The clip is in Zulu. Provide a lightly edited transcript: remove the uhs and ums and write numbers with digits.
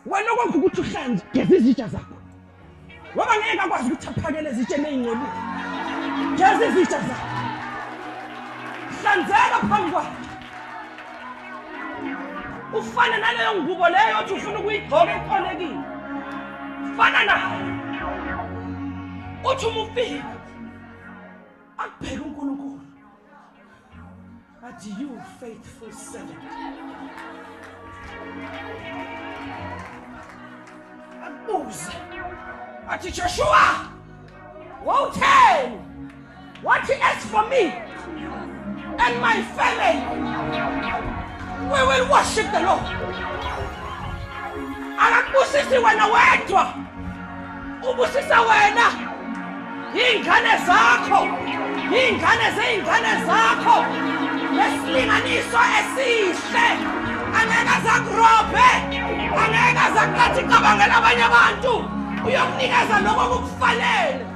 Wena okwakho ukuthi uhlanze, geza izitsha zakho. Ngoba ngeke akwazi ukuthi aphakele izitsheni ey'ngcolile. Geza izitsha zakho. Hlanzeka phambi kwakhe. Ufane naleyo ngubo leyo othi ufuna ukuyigqoka eqolekile. Fana nayo. Uthi uma ufika akubheke uNkulunkulu. Athi you faithful servant. Akubuze. Athi Joshua, wawutheni? Wathi as for me and my family, we will worship the Lord. Akakubusisi wena wedwa. Ubusisa wena iy'ngane zakho, iy'ngane zey'ngane zakho ngesilinganiso esihle. Angeke azakurobhe, angeke azakukathi cabangela abanye abantu, uyokunikeza lokho okukufanele.